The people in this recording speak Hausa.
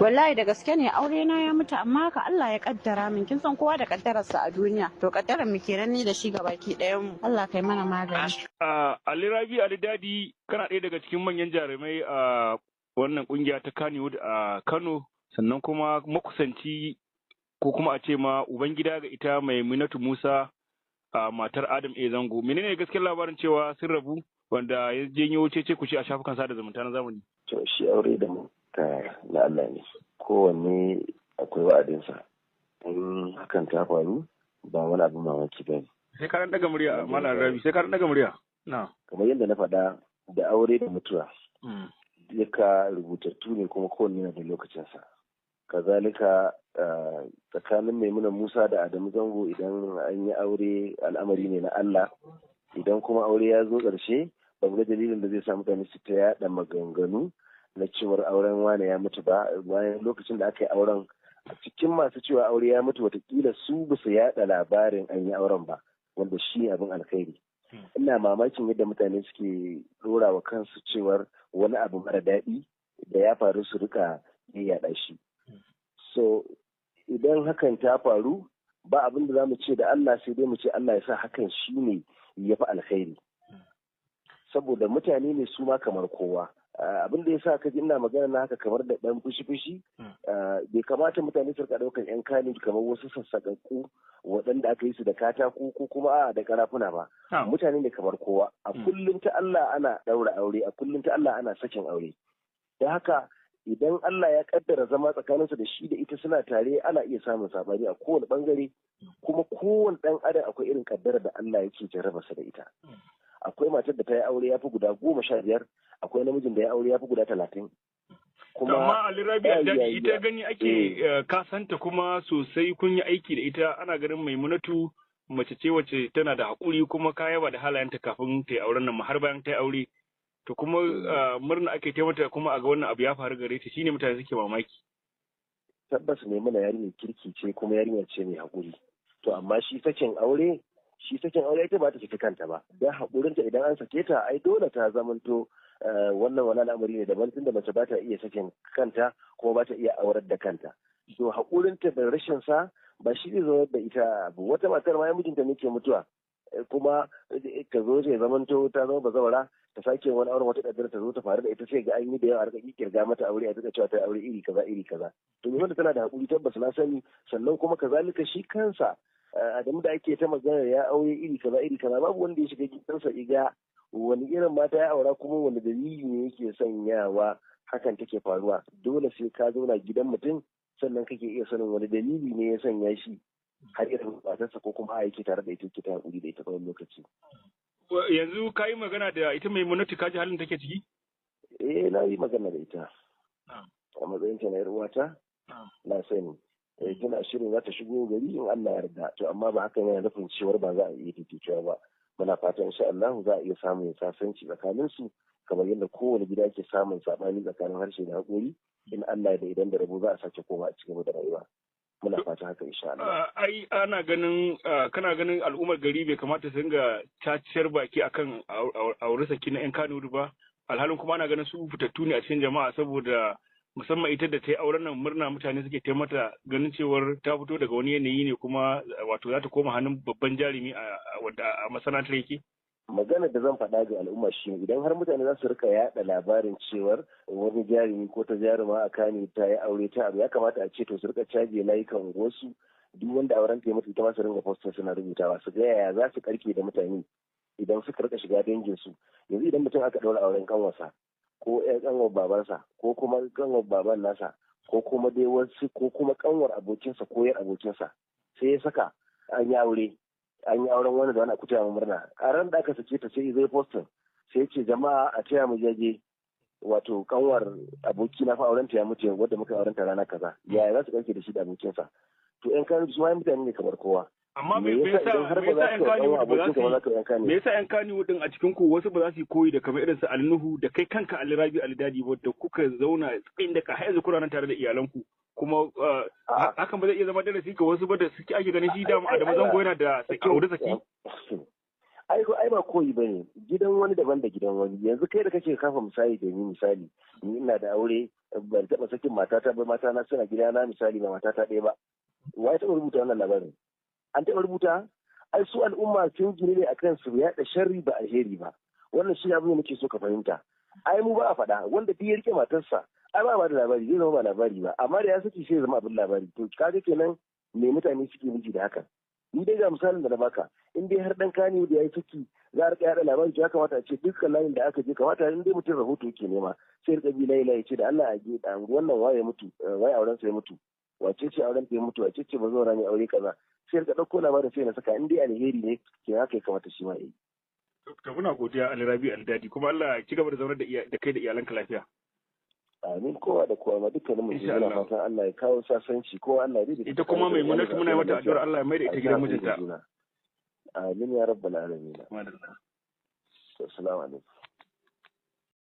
Wallahi da gaske ne aure na ya mutu, amma haka Allah ya kaddara min. Kin san kowa da kaddararsa a duniya. To kaddarar mu kenan ni da shi gabaki ɗayan mu. Allah kai mana magani. Ali Rabi Ali Dadi, kana ɗaya daga cikin manyan jarumai a wannan kungiya ta Kannywood a Kano, sannan kuma makusanci ko kuma a ce ma ubangida ga ita Maimunatu Musa, a matar Adam A Zango. Menene gaskiyar labarin cewa sun rabu wanda ya janyo cece kuce a shafukan sada zumunta na zamani? To, shi aure da ta na Allah ne, kowanne akwai wa'adinsa. In hakan ta faru, ba wani abu mamaki ba ne. Sai ka daga murya, Malam Rabi, sai ka daga murya. Na. Kamar yadda na faɗa, da aure da mutuwa duka rubutattu ne, kuma kowanne na da lokacinsa. Kazalika tsakanin Maimuna Musa da Adamu Zango, idan an yi aure al'amari ne na Allah. Idan kuma aure ya zo ƙarshe, ban ga dalilin da zai sa mutane su ta yaɗa maganganu na cewar auren wane ya mutu ba, bayan lokacin da aka yi auren, a cikin masu cewa aure ya mutu, watakila su ba su yaɗa labarin an yi auren ba, wanda shi abin alkhairi. Ina mamakin yadda mutane suke ɗora wa kansu cewar wani abu mara daɗi da ya faru su rika yaɗa shi. So idan hakan ta faru, ba abin da za mu ce da Allah sai dai mu ce Allah ya sa hakan shi ne ya fi alkhairi, saboda mutane ne su ma kamar kowa. Abin da ya sa ka ji ina magana na haka kamar da ɗan fushi-fushi, bai kamata mutane su rika ɗaukar 'yan Kano kamar wasu sassaƙaƙƙu waɗanda aka yi su da katako ko kuma a da karafuna ba. Mutane ne kamar kowa. A kullum ta Allah ana ɗaura aure, a kullum ta Allah ana sakin aure. Don haka idan Allah ya kaddara zama tsakaninsu da shi da ita suna tare, ana iya samun sabani a kowane bangare, kuma kowane ɗan adam akwai irin kaddara da Allah yake jarrabarsa da ita. Akwai matar da ta yi aure ya fi guda 15, akwai namijin da ya aure ya fi guda 30. Kuma amma Ali Rabi Dadi, ita gani ake kasanta kuma sosai, kun yi aiki da ita, ana ganin Maimunatu mace ce wacce tana da haƙuri, kuma ka yaba da halayenta kafin ta yi auren nan har bayan ta yi aure. To kuma murna ake taimata, kuma a ga wannan abu ya faru gare ta, shine mutane suke mamaki. Tabbas Maimuna yarinyar kirki ce, kuma yarinyar ce mai haƙuri. To amma shi sakin aure ita ba ta saki kanta ba dan haƙurinta. Idan an sake ta, ai dole ta zamanto wannan wani al'amari ne daban, tunda mace ba ta iya sakin kanta kuma ba ta iya aurar da kanta. So haƙurinta da rashin sa ba shi zai zaunar da ita abu. Wata matar ma mijinta ne ke mutuwa, kuma ta zo ta zamanto ta zama bazawara, ta sake wani auren, wata kaddara ta zo ta faru da ita, sai ga an yi da yawa, a rika kirga mata aure, a rika cewa ta aure iri kaza iri kaza. To me wanda tana da hakuri, tabbas na sani. Sannan kuma kazalika shi kansa Adamu da ake ta magana ya aure iri kaza iri kaza, babu wanda ya shiga gidansa iga wani irin mata ya aura, kuma wani dalili ne yake sanyawa hakan take faruwa. Dole sai ka zauna gidan mutum sannan kake iya sanin wani dalili ne ya sanya shi har irin matarsa ko kuma a yake tare da ita, yake ta hakuri da ita tsawon lokaci. Yanzu ka yi magana da ita Maimunatu, ka ji halin take ciki? Eh, na yi magana da ita. A matsayin ta na yar uwata, na sani. Tana shirin za ta shigo gari in Allah yarda. To amma ba hakan yana nufin cewar ba za a iya fifituwa ba. Muna fatan insha Allah za a iya samun sasanci tsakanin su, kamar yadda kowane gida ke samun sabani tsakanin harshe da haƙori. In Allah da idan da rabo za a sake koma a cigaba da rayuwa. Muna fata haka insha Allah. Ai ana ganin, kana ganin al'ummar gari bai kamata su dinga caciyar baki akan aure saki na 'yan Kano ba, alhalin kuma ana ganin su fitattu ne a cikin jama'a, saboda musamman ita da ta yi auren nan, murna mutane suke ta mata, ganin cewar ta fito daga wani yanayi ne, kuma wato za ta koma hannun babban jarumi a wanda a masana'antar yake. Magana da zan faɗa ga al'umma shi, idan har mutane za su rika yaɗa labarin cewar wani jarumi ko ta jaruma a Kano ta yi aure ta abu, ya kamata a ce to su rika caje layukan wasu, duk wanda auren ta yi mutu, ita ma su ringa posting suna rubutawa, su ga yaya za su karke da mutane idan suka rika shiga dangin su. Yanzu idan mutum aka ɗaura auren kanwarsa ko ƴan kanwar babansa ko kuma kanwar baban nasa ko kuma dai wasu ko kuma kanwar abokinsa ko yar abokinsa, sai ya saka an yi aure, an yi auren wani da wani, a taya mu murna. A ran da aka sake ta, sai zai posting, sai ce, "Jama'a, a taya mu jaje, wato kanwar aboki na fa auren ta ya mutu, wadda muka auren ta rana kaza." Yaya za su karke da shi da abokinsa? To yan Kano su ma mutane ne kamar kowa. Amma me yasa yan Kano ba za su, me yasa yan Kano din a cikin ku wasu ba za su yi koyi da kamar irin su Ali Nuhu da kai kanka Ali Rabi Ali Dadi, da kuka zauna tsayin da ka har yanzu kuna nan tare da iyalanku, kuma hakan ba zai iya zama darasi ga wasu ba da suke ake ganin shi dama Adamu Zango yana da aure saki? Ai ko ai ba koyi bane, gidan wani daban da gidan wani. Yanzu kai da kake kafa misali da ni, misali ni ina da aure, ban taɓa sakin matata ba, mata na suna gidana, misali ba matata ɗaya ba. Wa ya taɓa rubuta wannan labarin? An taɓa rubuta? Ai su al'umma sun gini ne akan su yaɗa sharri ba alheri ba. Wannan shi abin da nake so ka fahimta. Ai mu ba a faɗa wanda duk ya rike matarsa, ai ba da labari, zai zama ba labari ba, amma da ya saki sai ya zama abin labari. To kaga kenan me mutane suke miji da hakan? Ni dai ga misalin da na baka, in dai har dan kani da yayi saki za a rika yada labari, ya kamata a ce dukkan layin da aka je, kamata in dai mutum rahoto yake nema sai rika bi layi layi, ce da Allah a je a wannan waye mutu, waye auren sa ya mutu, wace ce auren ta ya mutu, wace ce bazawara ne aure kaza, sai rika dauko labarin sai na saka. In dai alheri ne ke haka ya kamata shi ma yayi. To muna godiya Ali Rabi Aldadi, kuma Allah ya ci gaba da zaunar da kai da iyalanka lafiya. Amin, kowa da kowa ma, dukkanin mu Insha muna Allah. fatan Allah ya kawo sasanci, kowa Allah ya daidaita Ita kuma tsakanin Maimunatu muna yi mata lafiya. addu'ar Allah ya maida ita gidan mijinta. Amin ya rabbal alamin. Madalla. Assalamu alaikum.